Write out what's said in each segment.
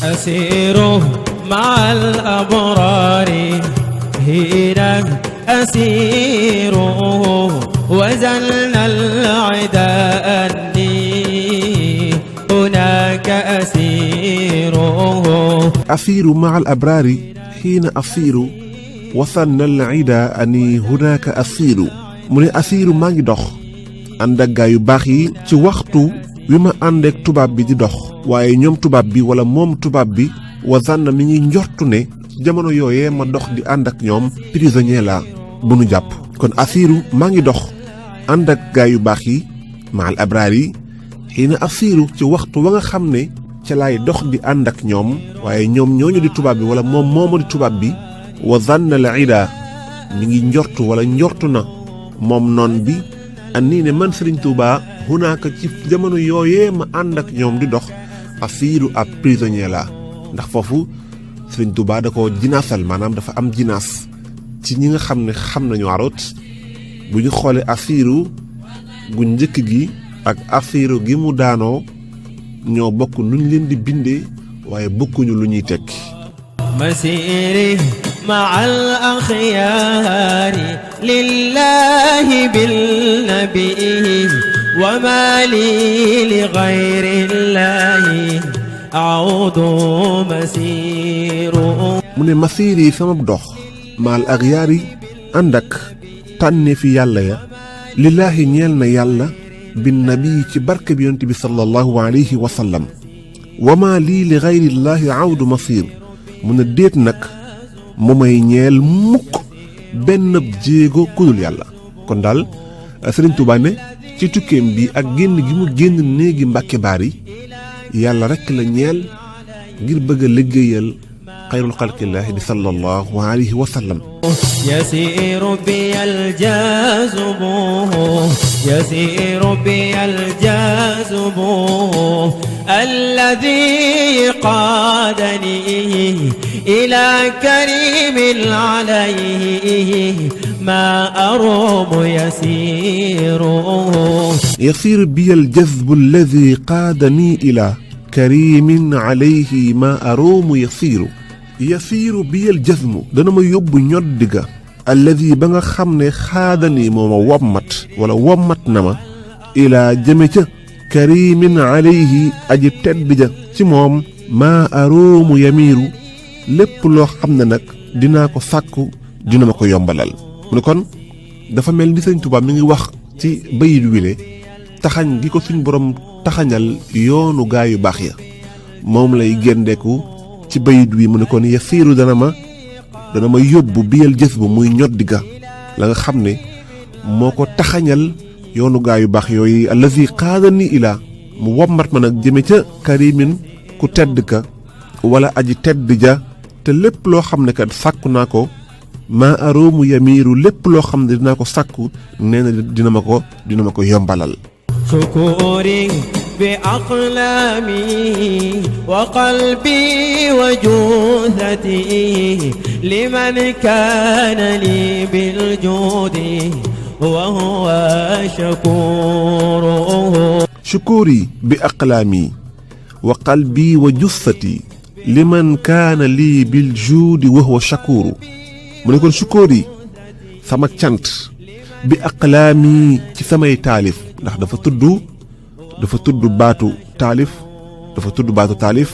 أسير مع الأبرار هنا أسير وزلنا العداء أني هناك أسير أسير مع الأبرار حين أسير وصلنا العداء أني هناك أسير من أسير ما يدخ عندك غايو باخي ci waxtu wi ma àndeek tubaab bi di dox waaye ñoom tubaab bi wala moom tubaab bi wazanna mi ngi njortu ne jamono yooyee ma dox di ànd ak ñoom prisonnier la bu nu jàpp kon asiiru maa ngi dox ànd ak gaay yu baax yi maal abraar yi xiina asiiru ci waxtu wa nga xam ne ca laay dox di ànd ak ñoom waaye ñoom ñooñu di tubaab bi wala moom moomu di tubaab bi wazanna la ida mi ngi njortu wala njortu na moom noon bi annii ne man Sëriñ Tuubaa hunaaka ci jamono yooyee ma ànd ak ñoom di dox asiiru ab prisonnier la ndax foofu Sëriñ Tuubaa da ko jinaasal maanaam dafa am jinaas ci ñi nga xam ne xam nañu aroot bu ñu xoolee asiiru gu njëkk gi ak asiiru gi mu daanoo ñoo bokk nuñ leen di bindee waaye bokkuñu lu ñuy tekki مسيري مع الأخيار لله بالنبي وما لي لغير الله أعود مسير mu ne masiir yi sama dox maal axyaar yi ànd ak tànne fi yàlla ya lillaahi ñeel na yàlla bin nabi ci barke bi yonent bi sallallahu alayhi wa sallam wa maa lii li gayrillaahi awdu masiir mu ne déet nag mu may ñeel mukk benn jéego kudul yàlla kon daal Sëriñ Tuubaa ne ci tukkeem bi ak génn gi mu génn néegi Mbàkke Baari yàlla rekk la ñeel ngir bëgg a liggéeyal xayrul xalqillaahi di sallallahu alayhi wa sallam يسير بي الجاذب يسير بي الجاذب الذي قادني إلى كريم عليه ما أروم يسير بي الجذب الذي قادني إلى كريم عليه ما أروم yasiiru biyal jazmu dana ma yóbbu ñoddi ga alladi ba nga xam ne xaadani moo ma wommat wala wommat na ma ilaa jëme ca karimin alayhi aji tedd ja ci moom maa aroomu yamiiru lépp loo xam ne nag dinaa ko sàkku dina ma ko yombalal mu ne kon dafa mel ni Sëriñ Tuubaa mi ngi wax ci bayit wile taxañ gi ko suñ borom taxañal yoonu gaa yu baax ya moom lay géndeeku ci bayit wi mu ne kon yasiiru dana ma yóbbu biyal jës bu muy ñoddi ga la nga xam ne moo ko taxañal yoonu gaa yu baax yooyu allazi qaadani ilaa mu wommat ma nag jëme ca karimin ku tedd ka wala aji tedd ja te lépp loo xam ne kat sàkku naa ko maa aroomu yamiiru lépp loo xam ne dinaa ko sàkku nee na dina ma ko yombalal شكوري بأقلامي وقلبي وجوثتي لمن كان لي بالجود وهو شكور شكوري بأقلامي وقلبي وجثتي لمن كان لي بالجود وهو شكور من يكون شكوري sama cant bi aqlaami ci samay taalif ndax dafa tudd baatu taalif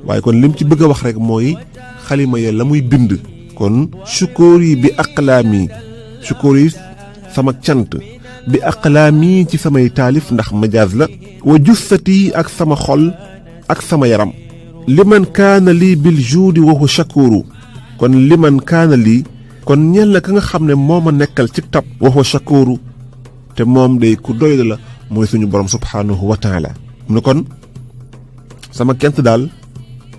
waaye kon lim ci bëgg a wax rek mooy xalima ya la muy bind kon sukóor yi bi aqlaami sukóor yi sama cant bi aqlaami ci samay taalif ndax majaaz la wa jussati ak sama xol ak sama yaram liman kaana lii bil juudi wa huwa shakuru kon liman kaana lii kon ñeel na ka nga xam ne moo ma nekkal ci tab wa huwa shakuru te moom day ku doylu la mooy suñu borom subhaanahu wa taala mu ne kon sama kent daal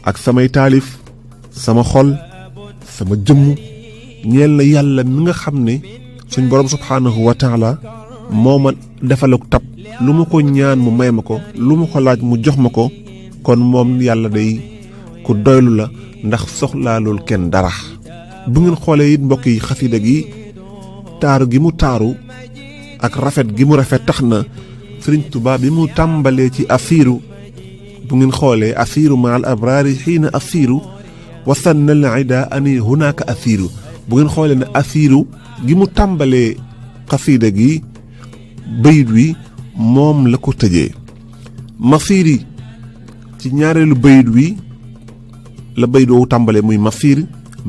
ak samay taalif sama xol sama jëmm ñeel na yàlla mi nga xam ne suñu borom subhaanahu wa taala moo ma defaluk tab lu ma ko ñaan mu may ma ko lu ma ko laaj mu jox ma ko kon moom yàlla day ku doylu la ndax soxlaalul kenn dara bu ngeen xoolee it mbokk yi xasida gi taaru gi mu taaru ak rafet gi mu rafet tax na Sëriñ Tuubaa bi mu tàmbalee ci asiiru bu ngeen xoolee asiiru ma al abraari xiina asiiru wa sanna al ida ani hunaaka asiiru bu ngeen xoolee ne asiiru gi mu tàmbalee xasiida gi bayit wi moom la ko tëjee masiiri ci ñaareelu bayit wi la bayit woowu tàmbalee muy masiir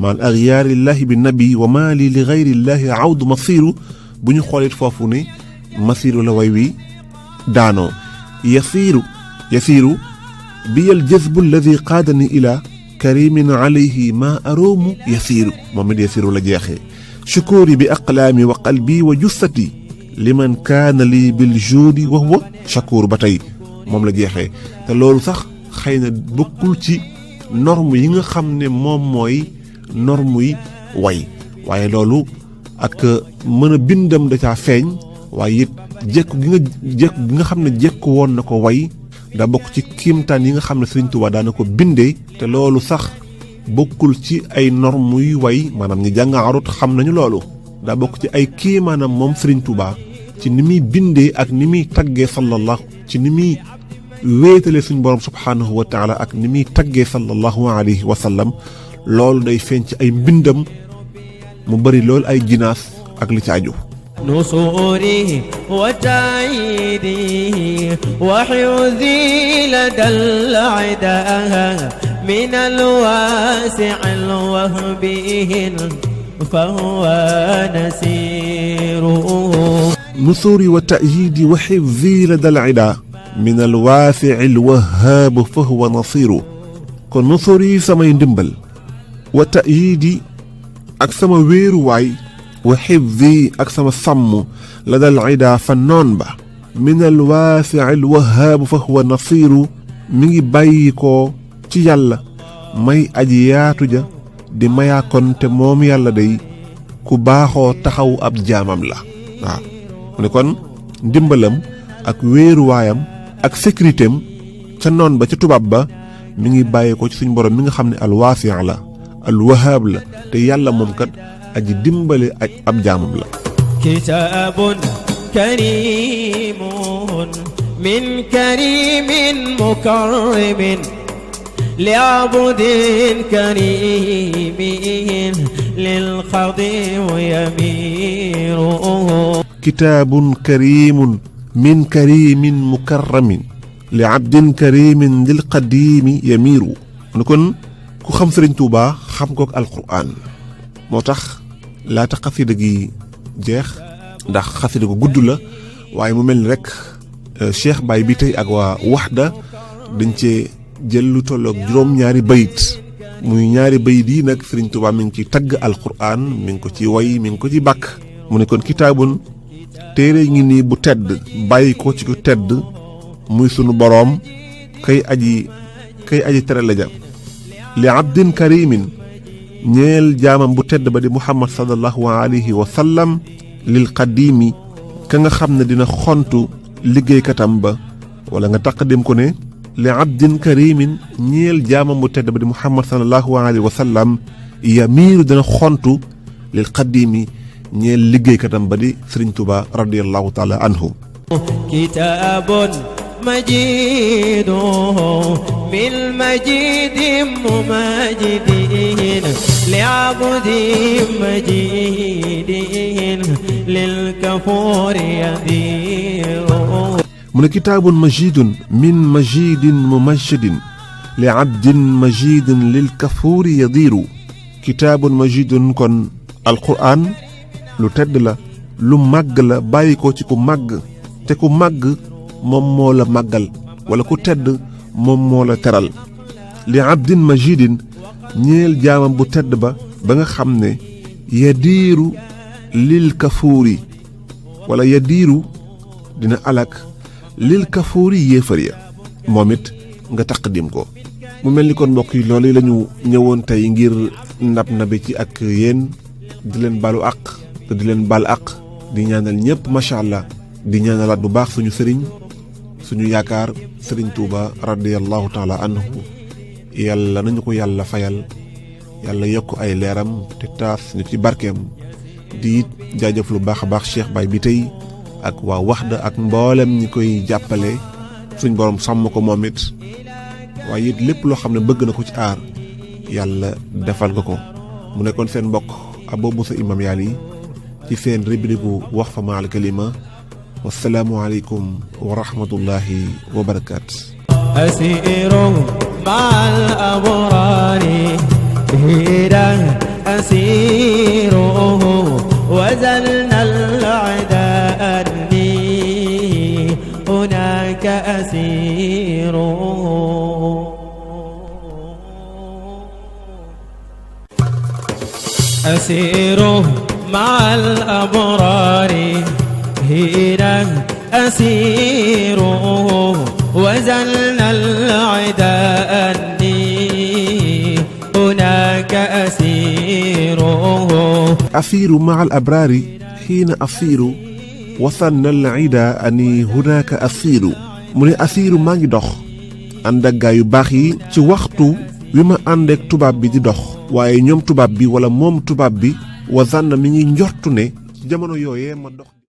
maal axyaarillahi bi nabi wa maa li li gayrillahi awdu masiiru bu ñu xoolit foofu ne masiiru la way wi daanoo yasiiru biyal jazbu alladi qaadani ila karimin alayhi ma aroomu yasiiru moom it yasiiru la jeexee shukuuri bi aqlaami wa qalbi wa jussati liman kaana lii bil juudi wa huwa shakuur ba tey moom la jeexee te loolu sax xëy na bokkul ci norme yi nga xam ne moom mooy norme yi way waaye loolu ak mën a bindam da caa feeñ waaye it jekku gi nga xam ne jekku woon na ko way daa bokk ci kiimtaan yi nga xam ne Sëriñ Tuubaa daana ko bindee te loolu sax bokkul ci ay norme yu way maanaam ñi jàng arut xam nañu loolu daa bokk ci ay kiimaanam moom Sëriñ Tuubaa ci ni muy bindee ak ni muy taggee sallallahu ci ni muy wéetale suñ borom subhaanahu wa taala ak ni muy taggee sallallahu alayhi wa sallam loolu day feeñ ci ay mbindam mu bari loolu ay jinaas ak li ci aju نصوري وتأييدي وحفظي لدى العداء من الواسع الوهبي فهو نسيره نصوري وتأييدي وحفظي لدى العداء من الواسع الوهاب فهو نصيره kon نصوري samay ndimbal wa ta'yiidi ak sama wéeruwaay wa xifdi ak sama sàmm la dal ida fa noon ba min al waasi al wahaabu fa huwa nasiiru mi ngi bàyyi ko ci yàlla may aji yaatu ja di mayaakoon te moom yàlla day ku baaxoo taxaw ab jaamam la waaw mu ne kon ndimbalam ak wéeruwaayam ak sécurité am ca noon ba ca tubaab ba mi ngi bàyyi ko ci suñ borom mi nga xam ne al waasi la al wahaab la te yàlla moom kat aji dimbale ak ab jaamam la kitaabun kariimun min kariimin mukarramin li abdin kariimin lil xadiim yamiiru kitaabun kariimun min kariimin mukarramin li abdin kariimin lil xadiimi yamiiru kon ku xam Sëriñ Tuubaa xam kook alquraan moo tax laata xasida gi jeex ndax xasida gu gudd la waaye mu mel ni rek Cheikh Baye bi tey ak waa Waxda dañ cee jël lu tolloog juróom-ñaari bayit muy ñaari bayit yi nag Sëriñ Tuubaa mi ngi ci tagg alquraan mi ngi ko ci way mi ngi ko ci bàkk mu ne kon kitaabun téere ngi nii bu tedd bàyyi ko ci ku tedd muy sunu boroom kay aji tere la ja li abdin karimin ñeel jaamam bu tedd ba di muhammad sallallahu alayhi wa sallam lil qadimi ka nga xam ne dina xontu liggéeykatam ba wala nga taqdim ko ne li abdin karimin ñeel jaamam bu tedd ba di muhammad sallallahu alayhi wa sallam yamiiru dina xontu lil qadimi ñeel liggéeykatam ba di Sëriñ Tuubaa radiyallahu taala anhu kitaabun مجيد من مجيد مماجد لعبد مجيد للكفور يذير من كتاب مجيد من مجيد ممجد لعبد مجيد للكفور يذير كتاب مجيد كن القرآن lu tedd la lu màgg la bàyyi ko ci ku màgg te ku màgg moom moo la màggal wala ku tedd moom moo la teral li abdin majidin ñeel jaamam bu tedd ba nga xam ne yadiiru lil kafuuri wala yadiiru dina alak lil kafuuri yéefar ya moom it nga taqdim ko mu mel ni kon mbokk yi loolu la ñu ñëwoon tey ngir nab nabi ci ak yéen di leen balu àq te di leen bal àq di ñaanal ñëpp macha allah di ñaanalaat bu baax suñu sëriñ suñu yaakaar Sëriñ Tuuba radiyallahu taala anhu yàlla nañu ko yàlla fayal yàlla yokk ay leeram te taas ñu ci barkeem di jaajëf lu baax a baax Cheikh Baye bi tey ak waa Waxda ak mboolem ñi koy jàppale suñ borom sàmm ko moom it waaye it lépp loo xam ne bëgg na ko ci aar yàlla defal nga ko. mu nekkoon seen mbokk Abou Moussa Imam Yali ci seen rubrique Waqf Ma'al Kalima. wassalaamu aleykum wa rahmatullahi wa barakaatu. أسير مع الأبرار هيدا أسير وزلنا العداء أني هناك أسير. أسير مع الأبرار هيدا أسير وزلنا العداء أني هناك أسير. أسير مع الأبرار حين أسير وثنى العدا أني هناك أسير. mu ne asiiru maa ngi dox ànd ak gaa yu baax yi ci waxtu wi ma ànd ak tubaab bi di dox waaye ñoom tubaab bi wala moom tubaab bi wa zanna mi ngi njortu ne ci jamono yooyee ma dox